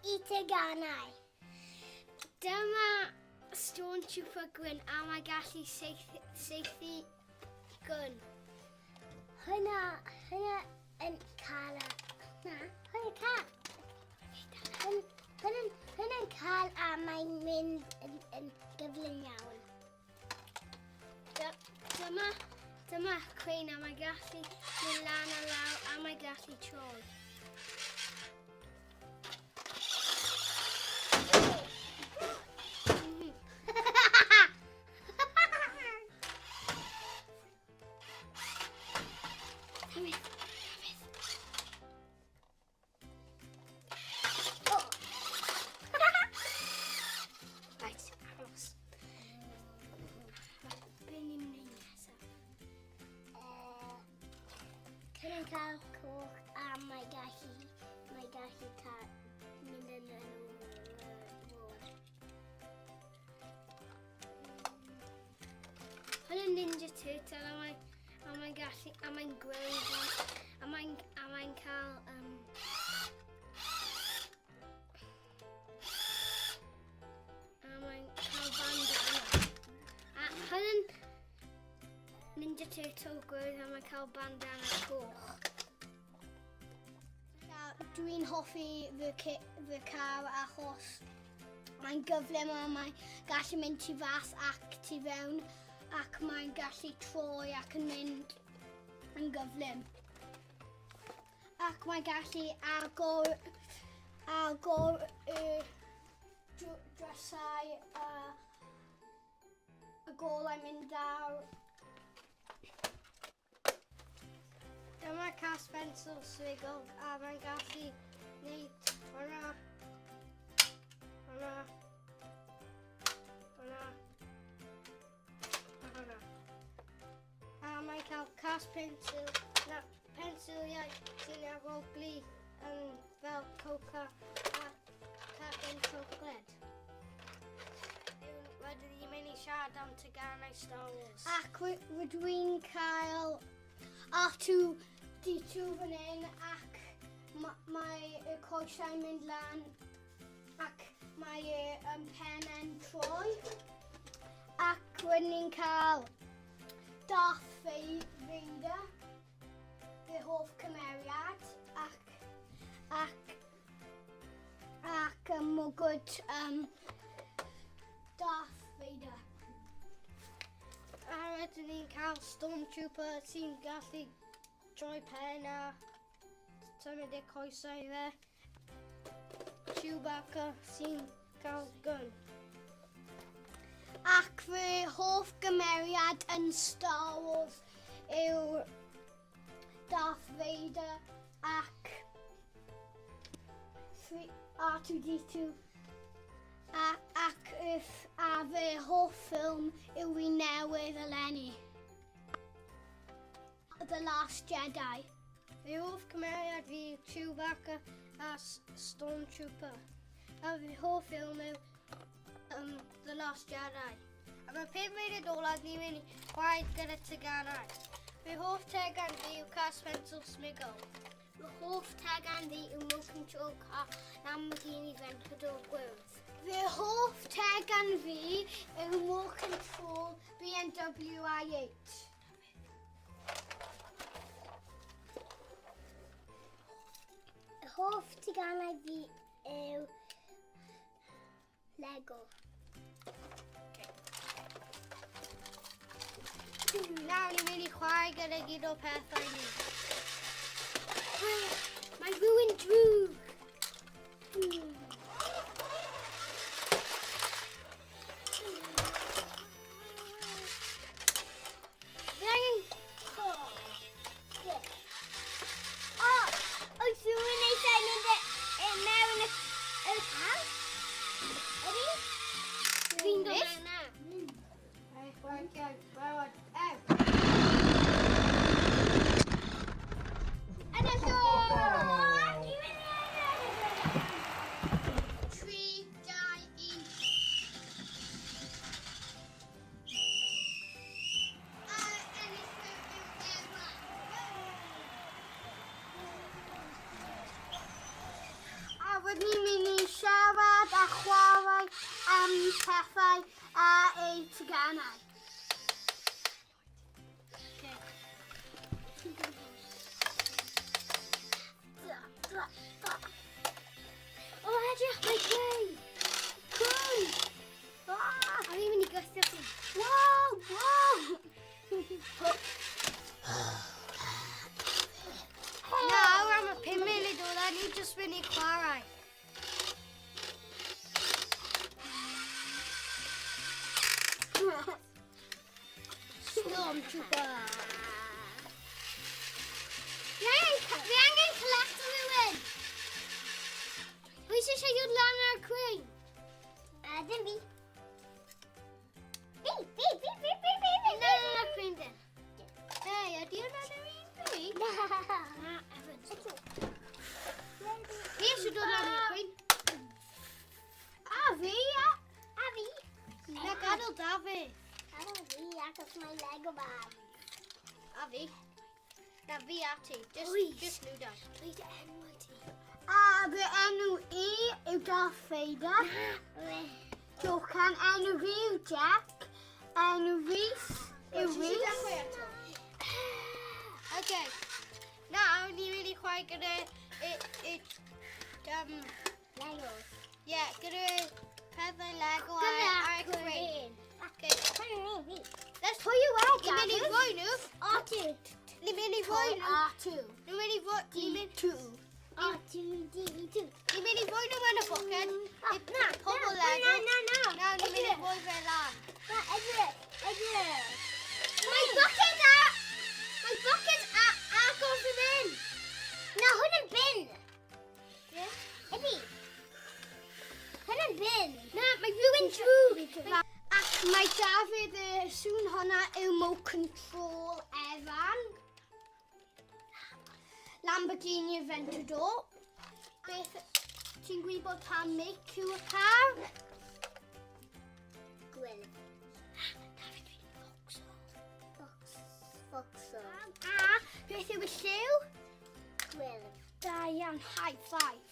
i teganau. Dyma Stormtrooper gwyn a mae gallu saethu, saethu gwn. Hwna, hwna yn cael a... Na, hwna cael. Hwn, hwn, hwn yn cael a mae'n mynd yn, yn gyflym iawn. Dyma, dyma crane a mae gallu mynd lan a lawr a mae gallu troi. Dafydd, Dafydd. Right, aros. Right, be ni'n mynd i nesaf? Cyn yn cael coch a mae gallu, mae gallu cael mynd yn y môr. Hwn yn Ninja Turtle a mae'n a mae'n gallu a mae'n gweld a mae'n a mae'n cael um, a mae'n cael bandana. A hwn yn Ninja Turtle gwyrdd a mae'n cael bandana coch. Dwi'n hoffi fy, fy car achos Mae'n gyflym a mae'n gallu mynd tu fas ac tu fewn ac mae'n gallu troi ac yn mynd yn gyflym. Ac mae'n gallu agor, agor y drysau a y golau mynd lawr. Dyma cas bensel swigog a mae'n gallu gwneud hwnna, hwnna, hwnna, a hwnna. A mae'n cael cas pensil, na, pensiliau sy'n arogli yn fel coca a cacen siocled. Rydyn ni'n mynd i siarad am teganau Star Wars. Ac rydw i'n cael R2-D2 fan hyn ac mae y coesau'n mynd lan ac mae y um, pen yn troi. Ac rydyn ni'n cael Darth Vader, fy hoff cymeriad, ac, ac Ac um, mwgwd um, Darth Vader. A rydyn ni'n cael Stormtrooper sy'n gallu troi pen a symud y coesau fe. Chewbacca sy'n cael gun. Ac fy hoff gymeriad yn Star Wars yw Darth Vader ac R2-D2 a, ac if, a fy hoff ffilm yw un newydd eleni. The Last Jedi. Fy hoff cymeriad fi yw Chewbacca a Stormtrooper. A fy hoff ffilm yw um, The Last Jedi. A mae pum munud olaf ni'n mynd i chwarae gyda teganau. Fy hoff tegan fi yw Car Spencer Smiggle. Fy hoff tegan fi yw Remote Control Car Lamborghini Aventador Gwyrdd. Fy hoff tegan fi yw Remote Control BMW i8. Hoff teganau fi yw Lego. Nawr ni'n mynd i chwarae gyda gyd o pethau ni. Mae rhywun drwg. Fi angen... O! Oes rhywun eisiau mynd mewn y car? Ydy? Fi'n dod mewn na. Yn y llwch! pethau a ei teganau. O, edrych, mae creu! Creu! Ah! A fi'n mynd i gysio chi. Wow, wow! Nawr am y 5 munud ola, ni jyst mynd i chwarae. Stormtrooper. Fi angen collect rhywun. Pwy sy'n eisiau dod lan ar y crane? Ddim fi. Fi, fi, fi, fi, fi, fi, fi. Na, na, na, crane din. Hey, ydy hwnna'n yr un fi? Na. Na, Evans. Fi eisiau dod lan ar y crane. A fi, a... A fi. Na, gadael da fi. Gadael fi achos mae Lego man. A fi. Na, fi a ti. Just, Oes. just nhw dau. Dweud enw ti. A fy enw i yw Darth Vader. Jocan, enw fi yw Jack. Enw Rhys yw Rhys. Okay. Nawr, ni'n mynd i chwarae gyda... It, it, Lego. yeah, gyda pethau Lego ar, ar y crane. Okay. Hwn fi. Let's Pwy yw e, Ni'n mynd i Dafydd? roi nhw. R2. Ni'n mynd i roi nhw. R2. Ni'n mynd i roi... Ni'n mynd... D2. R2, D2. Ni'n mynd i roi nhw yn y boced. Oh, na, Pobl na, Lego. na, na, na. Nawr ni'n mynd i roi fe lan. Na, edrych, edrych. Mae bucket a... Mae bucket a agor fan hyn. Na, hwn yn bin. Yeah. Ydy. Hwn yn bin. Na, mae rhywun drwg. Ac mae Dafydd y sŵn hwnna yw Mo Control Evan. Lamborghini Aventador. Beth ti'n gwybod pa make yw y car? Gwyrdd. Dafydd, dwi'n Vauxhall. Fox. Vauxhall. A beth yw y lliw? Gwyrdd. Da iawn, high five.